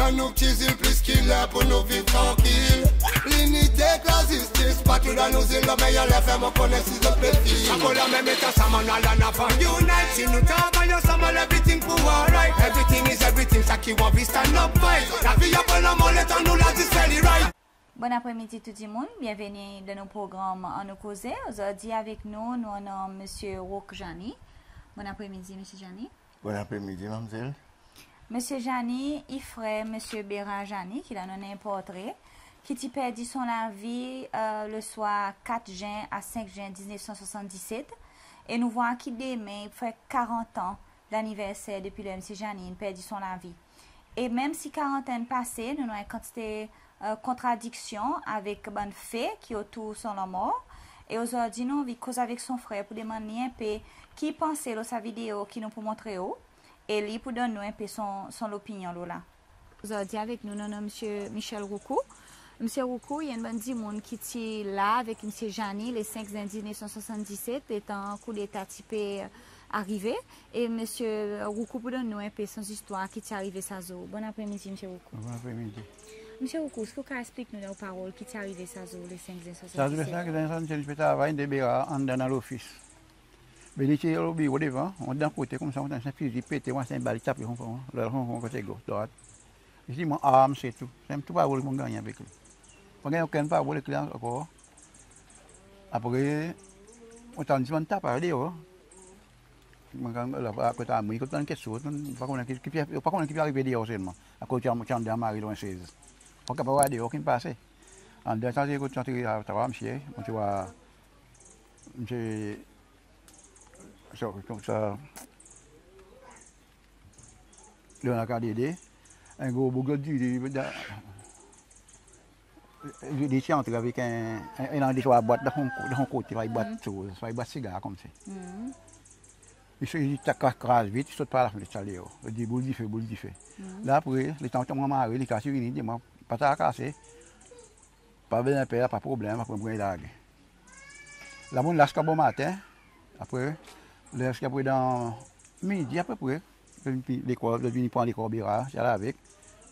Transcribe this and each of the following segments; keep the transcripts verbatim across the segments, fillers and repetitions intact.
Nou pti zil plis ki ler pour nou viv trankil. Linite ek lazistis partou dan nou zil, lanmenm fer mon konnen si zot pe fil. Sa pou lanmenm letan sa bann la, nou ava unite. Si nou travay ansanm, everything pou alright. Everything is everything, sa ki ou anvi stand up fight. Lavi i a pran lanmor letan nou la zis fer li right. Bon apremidi tou dimoun, byenveni dan nou progranm Annou Koze. Ozordi avek nou, nou annan Msye Rouk Jani. Bon apremidi, Msye Jani. Bon apremidi, manmzel. Msye Jani i frer Msye Bera Jani, ki la nou annan en portre, ki ti perdi son lavi, e, le swar kat zen a senk zen diznef san swasanndiset. E nou vwar ki demen i fer karant an laniverser depi ler Msye Jani in perdi son lavi. E menm si karant an in pase, nou annan en kantite, e, kontradiksyon avek bann fe ki otour son lanmor. E ozordi nou anvi koz avek son frer pour demann li en pe ki i panse lo sa video ki nou pou montre ou. E li pou donn nou en pe son, son lopinyon lo la. Ozordi avek nou, nou annan Msye Michel Roucou. Msye Roucou, i enn bann dimoun ki ti la avek Msye Jani le senk zen diznef san swasanndiset, letan koudeta ti pe arive. E Msye Roucou pou donn nou en pe son zistwar ki ti arive sa zour. Bon apremidi, Msye Roucou. Bon apremidi. Msye Roucou, eski ou kapab eksplik nou dan ou parol ki ti arive sa zour le senk zen swasanndiset? Sa zour le senk zen swasanndiset, nou ti pe travay, nou de Bera anndan dan lofis. Be li ti lo biro devan, mon dan kote koumsa, mon tann en fizi pete, mon tann en bal tape, konpran, lo konpran kote gos, drwat. Li dir mwan, arm, se tou. Se menm tou parol mon gannyen avek li. Mon pa ganny okenn parol avek li ankor. Apre, mon tann zis bann tapay deor. Mon ganny la, kot amwin, kot bann keksoz, mon pa konnen ki, ki, mon pa konnen ki pe arive deor selman. Akoz ti annan, ti annan anmare lo en sez. Mon pa kapab war deor ki'n pase. Anndan, sa ti kot ti antre, travay, msye, mon ti war, msye, sa, koumsa, Leonard Kadede, en gro boug, li, li, li, li ti antre avek en, en, en de trwa bwat dan son, dan son kote, parey bwat soz, parey bwat sigar koumsi. Li sot, li ti kraz vit, li sot par lafenn, li ti al deor. Li dir, boul dife, boul dife. La apre, letan mon anmare, li ti vini, li dir mwan, pa trakase, pa bezwen per, pa problenm, apre mon pou ganny large. La mon'n la ziska bomaten, apre, ziska apre dan midi apepre, lekor, zot vini pran lekor Bera, ti al avek,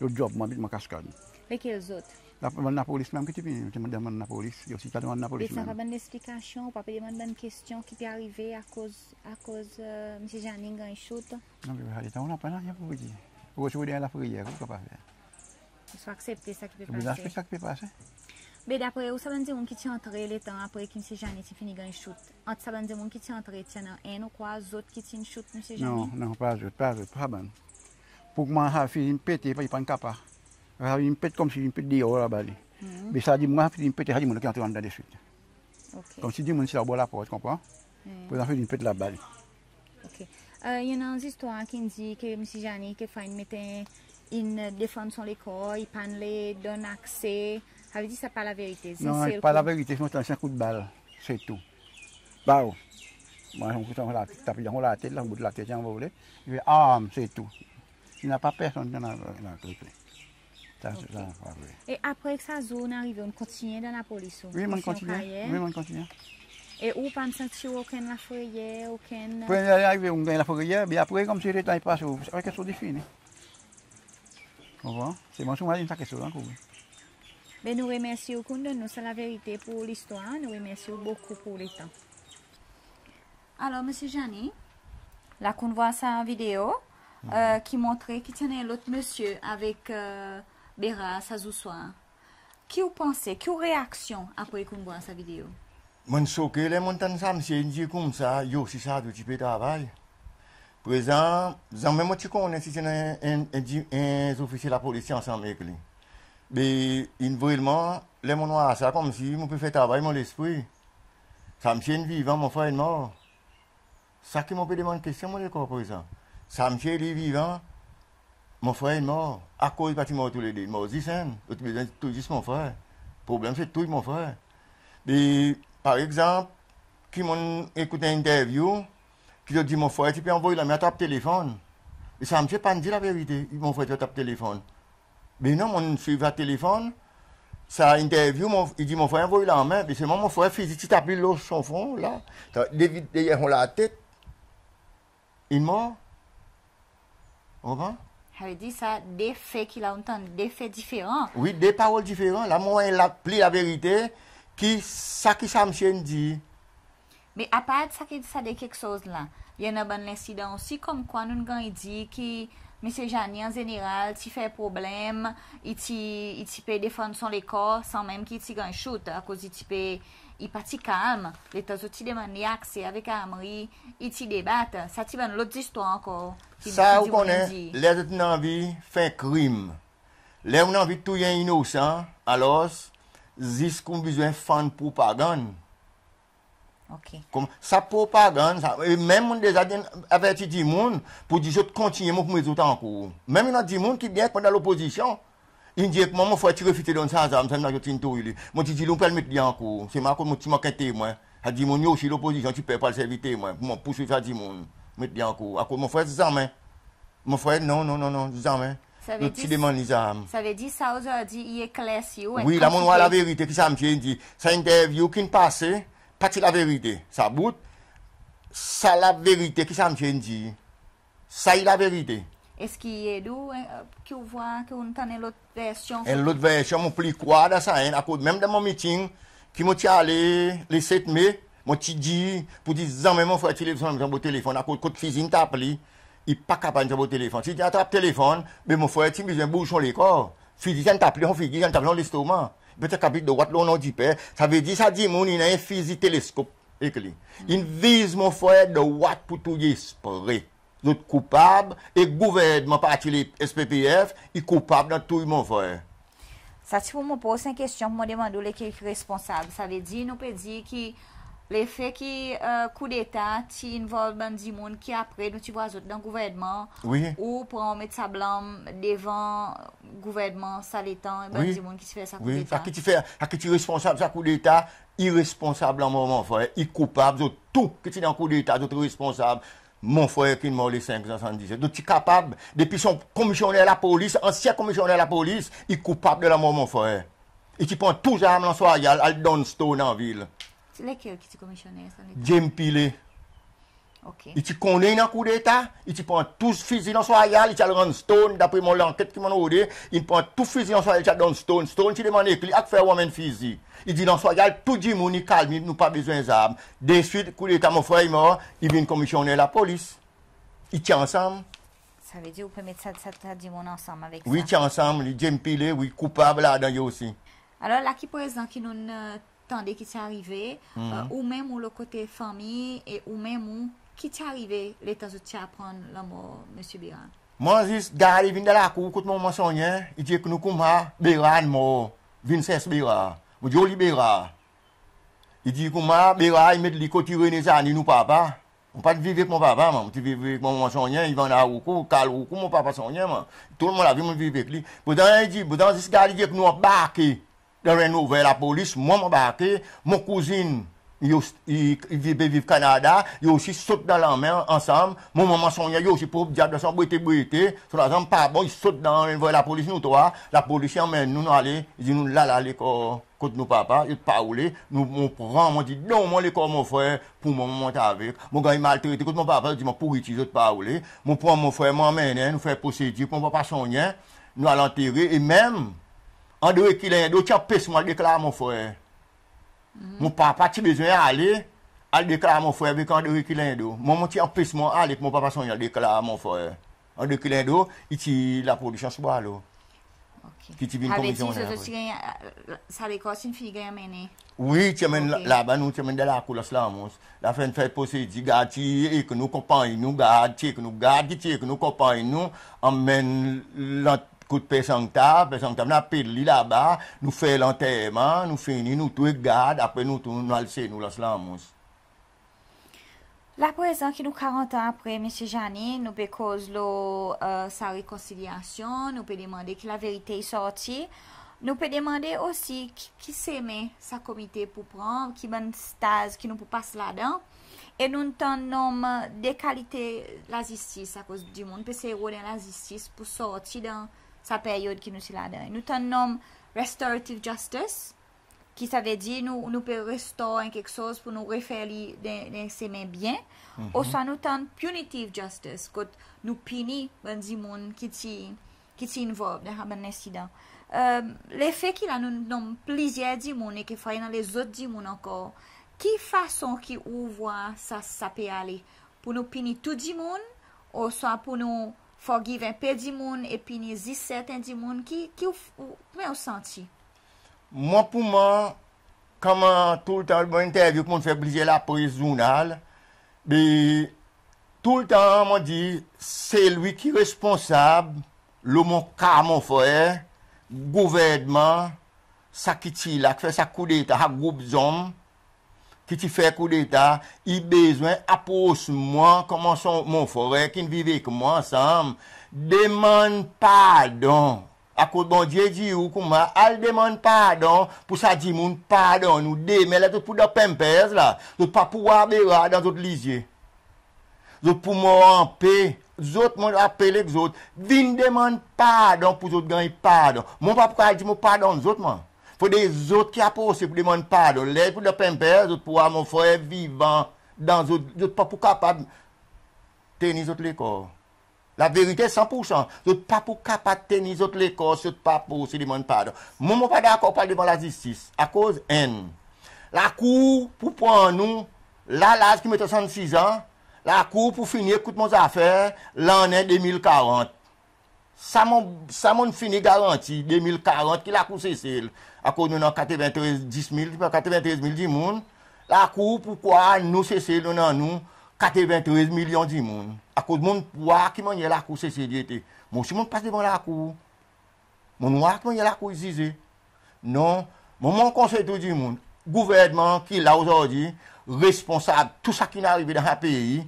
zot drop mwan, met mwan kaskad. Lekel zot? La, bann lapolis menm ki ti vini, ti demann bann lapolis, zot osi ti al demann lapolis menm. E sa pa bann leksplikasyon, ou pa pe demann bann kestyon ki pe arive akoz, akoz, e, Msye Jani ganny shoot? Non, me sa letan ou napa nanryen pour dir. Ou reste dan lafreyer, ou kapab fer. Ou aksepte sa ki pe pase. Ou aksepte sa ki pe pase. Be dapre ou, sa bann dimoun ki ti antre letan apre ki Msye Jani ti fini ganny shoot? Ant sa bann dimoun ki ti antre, ti annan enn ou kwa zot ki ti'n shoot Msye Jani? Non, non, pa zot, pa zot, pa bann. Pour mwan, sa fizi'n pete, pa, i pa'n kapab. Sa fizi'n pete koumsi in pete deor laba li. Be sa dimoun, sa fizi'n pete, sa dimoun ki antre anndan deswit. Ok. Koumsi dimoun ti la bor laport, konpran? Prezan fizi'n pete laba li. Ok. E, i annan zistwar ki'n dir ki Msye Jani, kekfwa in met, in defann son lekor, i pa'n le donn akse. Savedir sa pa laverite. Non, se pa laverite, se en kout bal, se tou. Baw. Mwan, mon kout la, tap li dan latet, la, bout latet, i anvole. I fer, a, se tou. I napa personn ki annan, annan kle. Sa, sa, sa pa vre. E apre sa zour ou'n arive, ou'n kontinyen dan lapolis ou? Wi, mon'n kontinyen. Wi, mon'n kontinyen. E ou pa'n santi okenn lafreyer, okenn... Premye arive, ou'n ganny lafreyer, be apre, koumsi letan i pase, ou, sa keksoz i fini. Ou konpran? Se mwan, si ou mazin sa keksoz ankor, wi. Be nou remersye ou ki'n donn nou sa laverite pour listwar, nou remersye ou bokou pour letan. Alor, Msye Jani, la ou'n war sa video, e, ki montre ki ti annan en lot msye avek, e, Bera sa zour swar. Ki ou panse, ki ou reaksyon apre ki ou'n war sa video? Mon'n soke ler mon'n tann sa msye in dir koumsa, li osi sa zour ti pe travay. Prezan, zanmen mon ti konnen si ti annan en, en, en, en zofisye lapolis ti ansanm ek li. Be, in vreman, ler mon'n war sa, koumsi mon pe fer travay mon lespri. Sa msye in vivan, mon frer in mor. Sa ki mon pe demann kestyon mon lekor prezan. Sa msye li vivan, mon frer in mor. Akoz i pa ti mor toulede, mor zis enn. Zot ti bezwen touy zis mon frer. Problenm se touy mon frer. Be, par egzanp, ki mon'n ekout en interview, ki zot dir mon frer ti pe anvoy lanmen atrap telefonn. E sa msye pa'n dir laverite, mon frer ti atrap telefonn. Be non, mon'n swiv sa telefonn, sa interview, mon, i dir mon frer anvoy lanmen, be selman mon frer fizi ti tap li lo son fron, la, ta, deryer, deryer son latet, in mor. Ou konpran? Savedir sa de fe ki la ou'n tann de fe diferan. Wi, de parol diferan. La mon la pli laverite ki sa ki sa msye in dir. Me apard sa ki sa de keksoz la, i annan bann lensidan osi konmkwa nou'n ganny dir ki Msye Jani an zeneral ti fer problenm, i ti, i ti pe defann son lekor sanmenm ki i ti ganny shoot, akoz i ti pe, i pa ti kalm. Letan zot ti demann li akse avek armri, i ti debat. Sa ti bann lot zistwar ankor ki, ki dimoun in dir. Sa ou konnen, ler zot in anvi fer krim, ler ou'n anvi touy en inosan, alors zis ki ou bezwen fann propagann. OK. Konm sa propagann sa, e menm mon'n deza averti dimoun pour dir zot kontinyen, mon pou met zot ankour. Menm i annan dimoun ki byen kontan lopozisyon, in dir ek mwan, mon frer ti refize donn sa zarm, sa mannyer zot ti'n touy li. Mon ti dir li, ou pou al met li ankour. Se mwan, akoz mon ti mank en temwen. Sa dimoun osi lopozisyon ti per pou al servi temwen, pour mon pourswiv sa dimoun, met li ankour. Akoz mon frer, zanmen. Mon frer, non, non, non, non, zanmen. Savedir, ti demann li zarm. Savedir sa ozordi i eklersi ou. Wi, la mon war laverite ki sa msye in dir. Sa interview ki'n pase pa ti laverite. Sa bout, sa laverite ki sa msye in dir. Sa i laverite. Eski i ed ou, e, ki ou war, ki ou'n tann en lot versyon? En lot versyon, mon pli krwar dan sa enn, akoz menm dan mon meeting ki mon ti ale le set Me, mon ti dir pour dir zanmen mon frer ti lev son lamen ti anbo telefonn, akoz kot fizi in tap li, i pa kapab ti anbo telefonn. Si i ti atrap telefonn, be mon frer ti bezwen bouz son lekor. Fizi ti tap li, son fizi ti tap li, son lestoman. Be ti kapab drwat lo non diper. Savedir sa dimoun in annan en fizi teleskop ek li. In viz mon frer drwat pour touy ekspre. Zot koupab, e gouvernman parti le S P P F i koupab dan touy mon frer. Sa ti pou mon prosen kestyon, mon demann ou lekel ki responsab. Savedir nou pe dir ki lefe ki, e, koudeta ti involve bann dimoun ki apre nou ti war zot dan gouvernman, wi, ou pran, ou met sa blanm devan gouvernman sa letan, e bann, wi, dimoun ki ti fer sa, wi, koudeta. Sa ki ti fer, sa ki ti responsab sa koudeta, i responsab lanmor mon frer, i koupab, zot tou ki ti dan koudeta, zot responsab. Mon frer ki'n mor le senk swasanndizet. Zot ti kapab, depi son komisyoner lapolis, ansyen komisyoner lapolis, i koupab dan lanmor mon frer. I ti pran tou zarm Anse Royale, al donn Stone anvil. Se lekel ki ti komisyoner sa letan? James Pillay. OK. I ti konnen i annan koudeta, i ti pran tou fizi Anse Royale, i ti al rann Stone, dapre mon lanket ki mon'n rode, i pran tou fizi Anse Royale, i ti al donn Stone. Stone ti demann ek li, ak fer ou anmenn fizi. I dir Anse Royale, tou dimoun i kalm, nou pa bezwen zarm. Deswit koudeta, mon frer i mor, i vin komisyoner lapolis. I ti ansanm. Savedir ou pe met sa, sa, sa dimoun ansanm avek sa? Wi, ti ansanm, li, James Pillay, wi, koupab ladan li osi. Alor la ki prezan ki nou'n, e, tande ki ti arive, e, ou menm ou lo kote fanmir, e ou menm ou, ki ti arive letan zot ti aprann lanmor Msye Bérard? Mwan zis gard i vin dan lakour kot mwan mon sonny, i dir ek nou koumsa Bérard in mor, vin sers Bérard. Mon dir, o, li Bérard? I dir koumsa Bérard i met li kot René Jani, nou papa. Mon pa ti viv ek mon papa, mwan. Mon ti viv ek mon, mon sonny, i vann a Roucou, Carl Roucou, mon papa sonny, mwan. Tou mon lavi mon viv ek li. Pourtan i dir, pourtan zis gard i dir ek nou anbarke dan Range Rover lapolis, mwan mon anbarke, mon kouzin, i, i, i pe viv Kanada, i osi sot dan lanmer ansanm, mon manman sonny, i osi pov dyab dan son brete brete, son larzan pa bon, i sot dan Range Rover lapolis, nou trwa, lapolis i anmenn nou, nou ale, i dir nou, la, la lekor kot nou papa, i pa oule, nou, mon pran, mon dir, donn mwan lekor mon frer, pour mwan, mon mont avek. Mon ganny maltrete kot mon papa, i dir mon pouriti, zot pa oule. Mon pran mon frer, mon anmennen, nou fer prosedir pour mon papa sonny, nou al antere, e menm André Kilendo ti anpes mwan al deklar mon frer. Mon papa ti bezwen ale, al deklar mon frer avek André Kilendo. Mwan, mon ti anpes mwan ale ek mon papa sonny al deklar mon frer. André Kilendo, i ti lapolis Anse Boileau. OK. Ki ti vin komisyoner apre. Savedir zot ti ganny, e, sa lekor ti'n fini ganny anmennen? Wi, ti anmenn, OK, laba, nou ti anmenn dan lakour Anse Lamousse. Lafen fer prosedir, gard ti ek nou, konpanny nou, gard ti ek nou, gard ki ti ek nou, konpanny nou, anmenn lan-, kot Per Sangta, Per Sangta vin apel li laba, nou fer lanterman, nou fini, nou tou ek gard, apre nou tou, nou al se nou Anse Lamousse. La prezan ki nou karant an apre, Msye Jani, nou pe koz lo, e, sa rekonsilyasyon, nou pe demande ki laverite i sorti. Nou pe demande osi ki, ki semen sa komite pou pran, ki bann staz ki nou pou pas ladan. E nou'n tann nonm de kalite lazistis, akoz dimoun pe sey rod en lazistis pour sorti dan sa peryod ki nou ti ladan. E nou tann nonm restorative justice, ki savedir nou, nou pe restor en keksoz pour nou refer li dan, dan semen byen, oswa nou tann punitive justice, kot nou pini bann dimoun ki ti, ki ti involve dan sa bann lensidan. Lefe ki la nou nonm plizyer dimoun e kekfwa i annan lezot dimoun ankor, ki fason ki ou vwar sa, sa pe ale? Pour nou pini tou dimoun, oswa pour nou forgive en pe dimoun e pini zis serten dimoun? Ki, ki ou, ou, konman ou santi? Mwan, pour mwan, konman toultan, bann entervyou ki mon'n fer plizyer lapres, zournal, be toultan mon dir, selwi ki responsab lo mon ka, mon frer, gouvernman, sa ki ti la, ki fer sa koudeta, sa group zonm ki ti fer koudeta, i bezwen apros mwan konman son, mon frer ki'n viv ek mwan ansanm, demann pardon. Akoz Bondye dir ou konman, al demann pardon pour sa dimoun, pardonn ou. Demen la zot pou dan Pampers la, zot pa pou war bera dan zot lizye. Zot pou mor anpe. Zot, mon apel ek zot, vin demann pardon pour zot ganny pardon. Mon pa pou kapab dir mon pardonn zot, mwan. Fodre zot ki aprose pour demann pardon. Ler i pou dan Pampers, zot pou war mon frer vivan dan zot, zot pa pou kapab tenir zot lekor. Laverite san pour san, zot pa pou kapab tenir zot lekor si zot pa aprose demann pardon. Mwan, mon pa dakor pour al devan lazistis. Akoz, enn, lakour pou pran nou, la laz ki mwan, swasannsis an, lakour pou fini ekout mon zafer lannen de mil karant. Sa mon, sa mon'n fini garanti, de mil karant ki lakour Sesel, akoz nou annan katreventrez, dis mil, katreventrez mil dimoun, lakour pou krwar nou Sesel, nou annan nou katreventrez milyon dimoun. Akoz mon'n war ki mannyer lakour Sesel i ete. Mwan osi mon'n pas devan lakour. Mon'n war ki mannyer lakour i zize. Non, mwan, mon konsey tou dimoun, gouvernman ki la ozordi, responsab tou sa ki'n arive dan sa pei,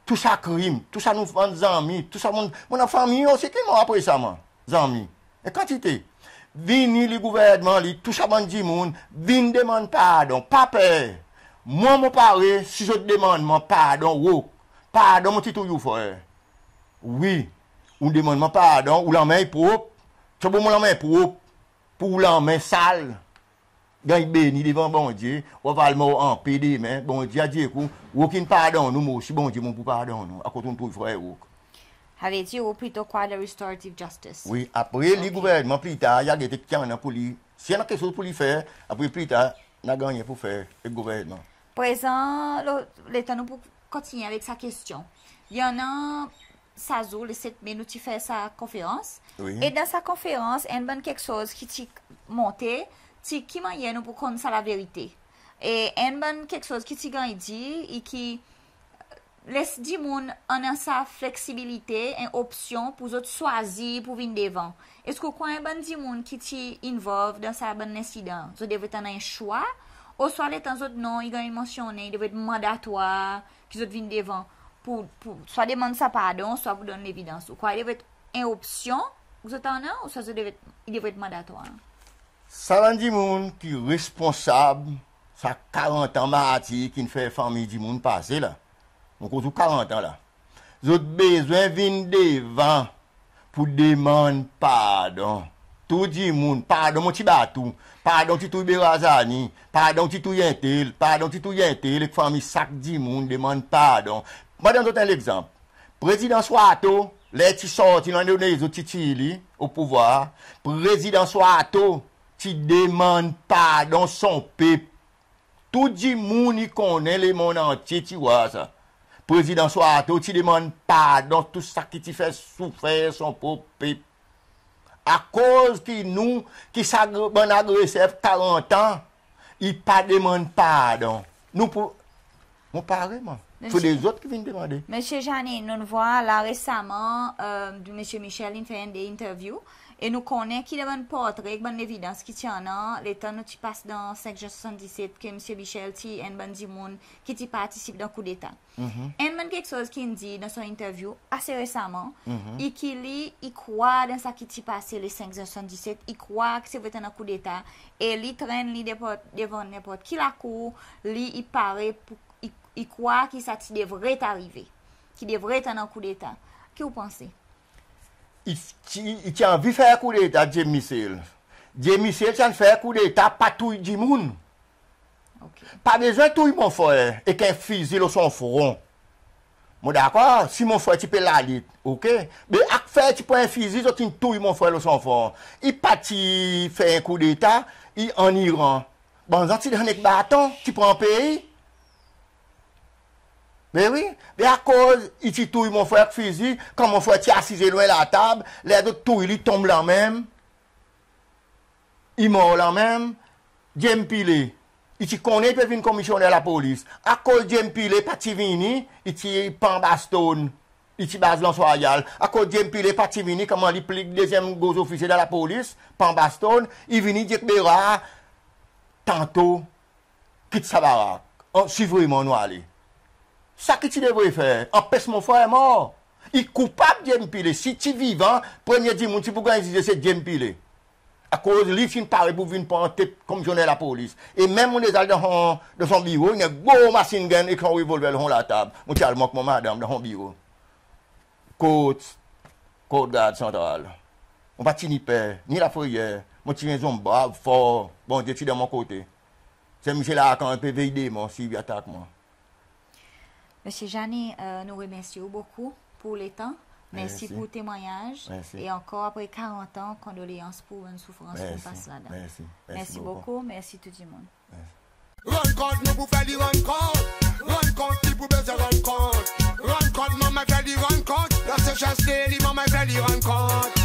tou sa krim, tou sa nou bann zanmi, tou sa mon, mon annan fanmir osi ki mor apre sa, mwan, zanmi. En kantite. Vini li gouvernman li, tou sa bann dimoun, vin demann pardon, pa per. Mwan, mon pare, si zot demann mwan pardon, wok, pardon, mon ti touy ou, frer. Wi, ou demann mwan pardon, ou lanmen i prop. Ti bon mon lanmen prop, pour ou lanmen sal. Ganny beni devan Bondye, ou ava al mor anpe demen. Bondye a dir ek ou, wok in pardonn ou, mwan osi Bondye mon pou pardonn ou, akoz ou'n touy frer wok. Savedir ou plito krwar dan restorative justice? Wi, apre li, gouvernman pli tar i a gete ki annan pour li. Si i annan keksoz pour li fer, apre pli tar, i annan gannyen pour fer ek gouvernman. Prezan, lo, letan nou pou kontinyen avek sa kestyon. I annan sa zour, le set me, nou ti fer sa konferans. Wi. E dan sa konferans, enn bann keksoz ki ti monte, ti ki mannyer nou pou konn sa laverite. E enn bann keksoz ki ti ganny dir, i ki les dimoun annan sa fleksibilite, en opsyon pour zot swazir pour vin devan. Eski ou krwar en bann dimoun ki ti involve dan sa bann lensidan, zot devret annan en swa, oswa letan zot non i ganny mansyonnen, i devret mandatwar ki zot vin devan pour, pour swa demann sa pardon, swa pour donn levidans? Ou krwar i devret en opsyon ki zot annan, oswa zot devret, i devret mandatwar? Sa bann dimoun ki responsab sa karant an martir ki'n fer fanmir dimoun pase la, mon koz ou karant an la, zot bezwen vin devan pour demann pardon. Tou dimoun, pardon mon ti bat ou, pardon ti touy Berazani, pardon ti touy entel, pardon ti touy entel, ek fanmir sak dimoun demann pardon. Mon donn zot en legzanp. Prezidan Suharto, ler ti sorti, nou annan zot ti tir li o pouvwar, Prezidan Suharto ti demann pardon son pep. Tou dimoun i konnen, lemonn antye ti war sa. Prezidan Suharto ti demann pardon tou sa ki ti fer soufer son prop pep. Akoz ki nou, ki sa gr-, bann agreser karant an, i pa demann pardon? Nou pou, mon pare mwan. Fodre zot ki vin demande. Msye Jeannin, nou'n vwar la resaman, e, Msye Michel in fer enn de interview, e nou konnen ki dan bann portre, bann levidans ki ti annan, letan nou ti pas dan senk jen swasanndiset, ke Msye Michel ti enn bann dimoun ki ti partisip dan koudeta. Enn bann keksoz ki'n dir dan son interview ase resaman, i ki li, i krwar dan sa ki ti pase le senk jen swasanndiset, i krwar ki ti devret annan koudeta, e li trenn li devan nenport ki lakour, li i pare pour, i, i krwar ki sa ti devret arive, ki devret annan koudeta. Ki ou panse? I ti, i ti anvi fer koudeta, James Michel. James Michel ti anvi fer koudeta, pa touy dimoun. Pa bezwen touy mon frer ek en fizi lo son fron. Mon dakor, si mon frer ti pe lalit, oke. Me ak fer ti pran en fizi, zot in touy mon frer lo son fron. I pa ti fer en koudeta, i an Iran. Bann zan ti dan ek baton, ti pran pei. Me wi, me akoz i ti touy mon frer ek fizi, kan mon frer ti asize lwen latab, ler zot touy li, tonm lanmenm, i mor lanmenm. James Pillay, i ti konnen i pe vin komisyoner lapolis. Akoz James Pillay pa ti vini, i ti Pambaston, i ti baz Anse Royale. Akoz James Pillay pa ti vini, konman li pli dezyenm gro zofisye dan lapolis, Pambaston, i vini dir ek Bérard, tanto, kit sa barak. An, si vreman nou ale. Sa ki ti devre fer, anpes mon frer mor. I koupab, James Pillay. Si ti vivan, premye dimoun ti pou ganny zize se James Pillay. Akoz li ti'n pare pou vin pran tet komisyoner lapolis. E menm mon deza al dan son, dan son biro, i annan gro machine gun ek son revolver lo son latab. Mon ti al mwan ek mon madanm dan son biro. Kot, kot gard santral. Mon pa ti ni per, ni lafreyer. Mon ti en zonm brav, for. Bondye ti dan mon kote. Se misye la kan pe vey demon si i atak mwan. Msye Janee, euh, nou remersye ou bokou pour letan. Mersi pour temwanyaz. Mersi. E ankor apre karant an, kondoleyans pour bann soufrans ki ou pas ladan. Mersi. Mersi bokou. Mersi tou dimoun. Rann kont nou pou fer li rann kont. Rann kont li pou bezwen rann kont. Rann kont manman fer li rann kont. Lasesas li manman fer li rann kont.